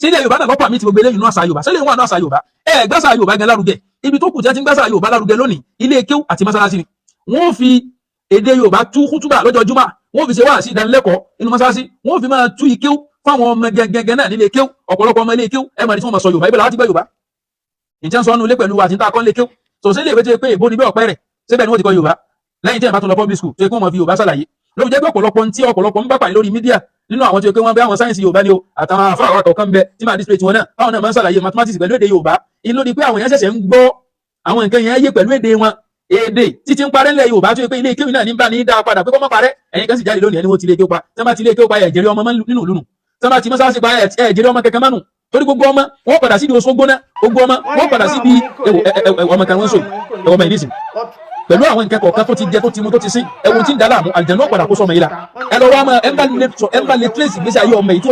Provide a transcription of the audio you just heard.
Sílẹ̀ Yorùbá náà lọ́pọ̀ àmì ti gbogbo eléyìí nínú àṣà Yorùbá? Sílẹ̀ wọn àná àṣà Yorùbá, ẹ gbàṣà Yorùbá gan lárugẹ. Ibi tó kù tí wọ́n ti ń gbàṣà Yorùbá lárugẹ lónìí, ilé kéwú àti mọ́sálásí ni. Wọ́n fi èdè Yorùbá tú kútúbà lọ́jọ́ júmọ́, wọ́n fi ṣe wáàsí ìdánilẹ́kọ̀ọ́ inú mọ́sálásí, wọ́n fi máa tú ikéwú fáwọn ọmọ gẹ́gẹ́ náà nílé kéwú. Ọ̀pọ̀lọpọ̀ ọmọ ilé kéwú, ẹ máa ní tí wọ́n máa sọ Yorùbá. Ibẹ̀ láti gbọ́ Yorùbá ìjẹ́ ń sọ ọ́nú ilé pẹ̀lú àti níta kọ́ nílé kéwú. Tò sí ilé ìwé tó yẹ pé èbó ni bí ọ̀pẹ rẹ̀ síbẹ̀ ni wọ́n ti kọ́ Yorùbá, lẹ́yìn tí ẹ̀ bá tún lọ public school tó yẹ kí wọ́n máa fi Yorùbá ṣàlàyé. Ló fi jẹ́ pé ọ̀pọ̀lọpọ̀ tí ọ̀pọ̀lọpọ̀ ń bá pàdé lórí media nínú àwọn tó yẹ pé wọ́n bẹ àwọn sáyẹ́nsì Yorùbá ni o, àtàwọn àfáà àwọn kọ̀ọ̀kan bẹ tí máa display tiwọn náà, báwọn náà máa ń ṣàlàyé mathematics pẹ̀lú èdè Yorùbá. Inú di pé àwọn èèyàn ṣẹ̀ṣẹ̀ ń gbọ́ àwọn nǹkan yẹn yé pẹ̀lú èdè wọn. Èdè títí ń parẹ́ ńlẹ̀ Yorùbá tó yẹ pé ilé kéwì náà ní bá ní dá padà pé kọ́ mọ́ parẹ́. Ẹ̀yin kan sì jáde lónìí, ẹni wọ́n ti ilé kéwì pa. Tí wọ́n bá ti ilé kéwì pa, ẹ̀ jẹ́rìí ọmọ nínú ìlú nù. Tí wọ́n bá ti mọ́sáàsì pa, ẹ̀ jẹ́rìí ọmọ kẹ̀kẹ́ mánu, torí gbogbo ọmọ wọ́n padà síbi oṣù gbóná, gbogbo ọmọ wọ́n padà síbi ọmọ kan wọ́n sọ ọmọ yìí nísìn pẹ̀lú àwọn nǹkan kọ̀ọ̀kan tó ti jẹ, tó ti mu, tó ti sín, ẹ̀wọ̀n tí ń dá láàmú, àlùjànnú padà kó sọmọ yìí la. Ẹ lọ wá mọ ẹ ń bá lè trace ìgbésí ayé ọmọ yìí tó